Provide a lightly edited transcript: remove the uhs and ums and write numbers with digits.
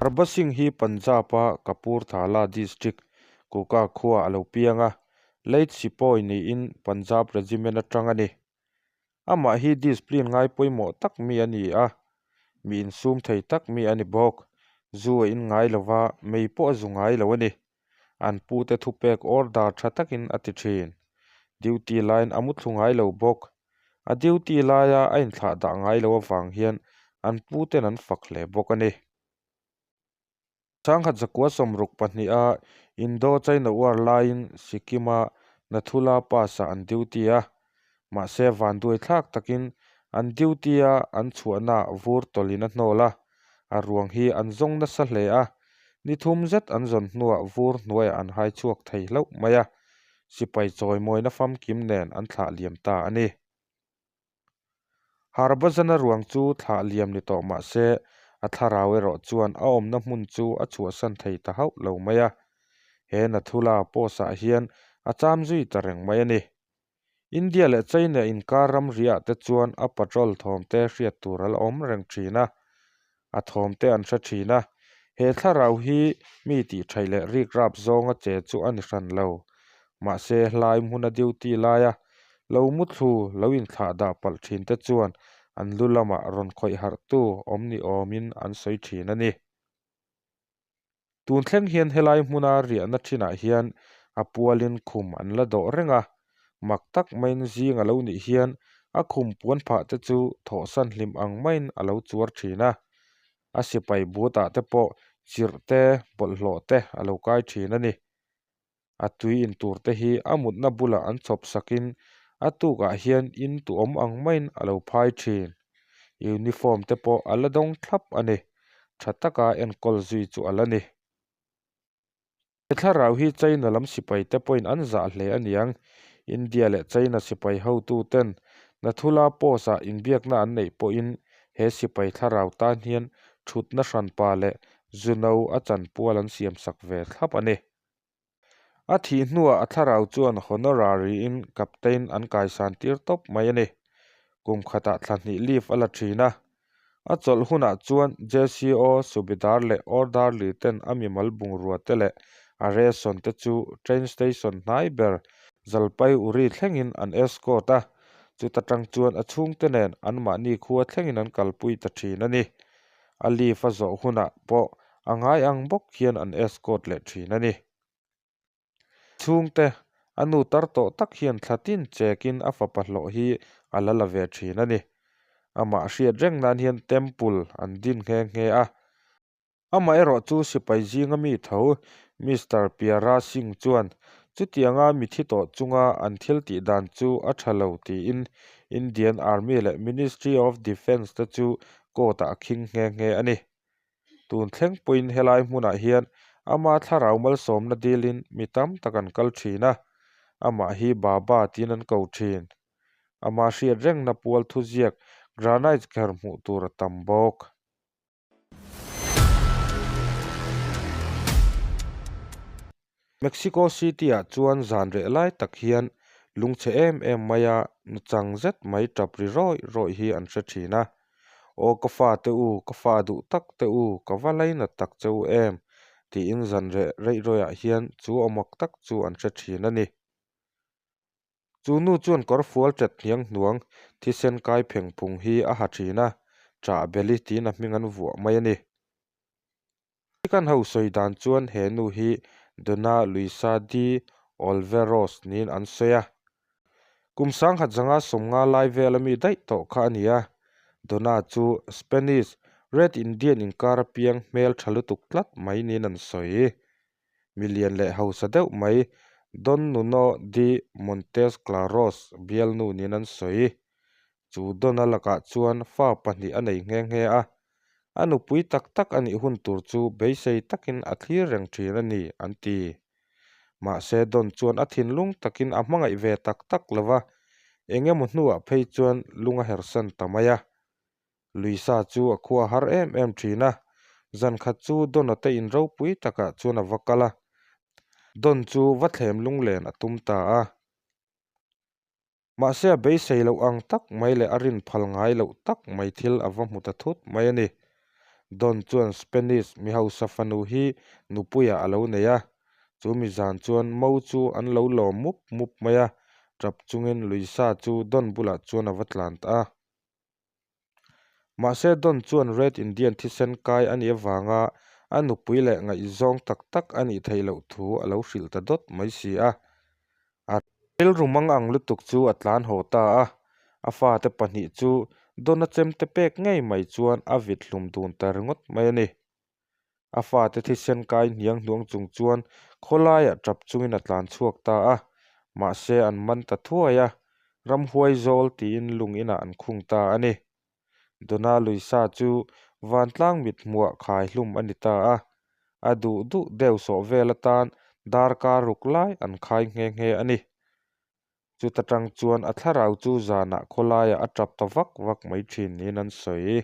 Harbha Singh hi Punjab-a Kapurthala district, Kuka khuaah a lo piang a, Late Sepoy niin Punjab Regiment atang a ni. Amah hi discipline ngai pawimawh tak mi a ni a, mi insum thei tak mi a ni bawk. Zu a in ngai lo va, mei pawh a zu ngai lo a ni. An pute thupek order tha takin a ti thin. Duty laiin a muthlu ngai lo bawk. A duty laia a inthlah dah ngai lo avang hian an puten an fak hle bawk a ni. Sangkhat zakua 62-a Indo-China War laiin Sikkim-a Nathula Pass-ah an duty a, mahse vanduai thlak takin an duty-a an chhuahnaah vur tawlhin a hnawl a, a ruang hi an zawng nasa hle a, ni thum zet an zawn hnuah vur hnuaiah an hai chhuak thei hlauh mai a, sipai chawimawina famkim nen an thlah liam ta a ni. Harbhajana ruang chu thlah liam ni tawh mah se, a thlarau erawh chuan a awmna hmun chu a chhuahsan thei ta hauh lo mai a. He Nathula post-ah hian a cham zui ta reng mai a ni. India leh China inkar ramriah te chuan a patrol thawm te hriat tur a la awm reng thin a, a thawm te an hre thin a. He thlarau hi mi tihṭhaih leh rikrap zawnga che chu a ni hran lo. Mahse, hlai hmuna duty laia lo muthlu lo inthlah dah palh thin te chuan an lu lamah rawn khawih harhtu awm ni awmin an sawi thin a ni. Tun thleng hian helai hmuna riahna thinah hian a pualin khum an la dawh reng a, mak tak maiin zing a lo nih hian a khum puan phah te chu thawhsan hlim ang maiin a lo chuar thin a, a sipai but ah te pawh chirh te bawlhhlawh te a lo kai thin a ni. A tui in tur te hi a mutna bulah an chhawp sakin a tukah hian in tuawm ang maiin a lo phai thin. Uniform te pawh a la dawng thlap a ni. Tha taka enkawl zui chu a la ni. He thlarau hi China lam sipai te pawhin an zah hle a niang. India leh China sipai hotu ten Nathula post-ah inbiakna an neih pawhin he sipai thlarau tan hian thutna hranpa leh zuno a chanpual an siamsak ve thlap a ni. A thih hnuah a thlarau chuan honorary-in captain an kaisan tir tawp mai a ni. Kum khatah thla hnih leave a la thin a. A chawlh hunah chuan JCO, Subedar leh Orderly ten a mimal bungrua te leh a ration te chu train station hnai ber Jalpaiguri thlengin an escort a, chuta tang chuan a chhungte nen anmahni khua thlengin an kalpui ta thin a ni. A leave a zawh hunah pawh A ngai ang bawk hian an escort leh thin a ni. Chhungte, a nu tar tawh tak hian thla tin chekin a fapa hlawh hi a la la ve thin a ni. Amah hriat reng nan hian temple an din nghe nghe a. Amaherawh chu sipai zinga mi tho Mister Piara Singh chuan chutianga mi thi tawh chunga an thil tih dan chu a tha lo tiin Indian Army leh Ministry of Defence te chu court-ah a khing nghe nghe a ni. Tun thleng pawhin helai hmunah hian ama thlarau malsawmna dilin mi tam tak an kal thin a, amah hi Baba tiin an ko thin. Ama hriat rengna pual thuziak granite kher hmuh tur a tam bawk. Mexico City-ah chuan zan reh lai tak hian lungchhe em em maia nuchang zet mai tap ri rawih rawih hi an hre thin a. Aw ka fa te u, ka fa duh tak te u, ka va lainat tak che u em? tiin zan reh reih rawihah hian chu awmak tak chu an hre thin a ni. Chu nu chuan kawr fual ṭet hniang hnuang thisen kai pheng phung hi a ha thin a, ṭah beli tiin a hming an vuah mai a ni. Kan ho sawi dan chuan he nu hi Dona Luisa de Olveros niin an sawi a. Kum sangkhat zanga 50 lai vela mi daih tawh kha a ni a. Dona chu Spanish Red Indian inkar apiang hmel tha lutuk tlat mai niin an sawi. Milian leh hausa deuh mai Don Nuno de Montes Claros bialnu niin an sawi. Chu Donna lakah chuan fa pahnih a nei nghe nghe a, a nupui tak tak a nih hun tur chu beisei takin a thlir reng thin a ni, an ti. Mahse Don chuan a thinlung takin a hmangaih ve tak tak lo va, eng emaw hnuah phei chuan lung a hersan ta mai a. Luisa chu a khua har em em thin a, zan khat chu Donna te in ropui takah chuan a va kal a, Don chu va thlem lunglen a tum ta a. Mahse a beisei loh ang tak mai leh a rin phal ngai loh tak mai thil a va hmu ta thut mai a ni. Don chuan Spanish mi hausa fanu hi nupuiah a lo nei a. Chu mi zan chuan mo chu an lo lawm mup mup mai a, tap chungin Luisa chu Don bulah chuan a va tlan ta a. Mahse Don chuan Red Indian thisen kai a nih avanga a nupui leh ngaihzawng tak tak a nih theih loh thu a lo hrilh ta dawt mai si a. A rilru mang ang lutuk chu a tlan haw ta a, a fate pahnih chu Don-a chemte pek ngei mai chuan a vit hlum dun ta ringawt mai a ni. A fate thisen kai hniang hnuang chung chuan khawlaiah tap chungin a tlan chhuak ta a, mahse an man ta thuai a, ramhuai zawl tiin lung inah an khung ta a ni. Donna Luisa chu vantlang mithmuah khai hlum a ni ta a, a duh duh deuh sawh vel atan darkar ruk lai an khai nghe nghe a ni. Chuta tang chuan a thlarau chu zanah khawlaiah a tap ta vak vak mai thin niin an sawi.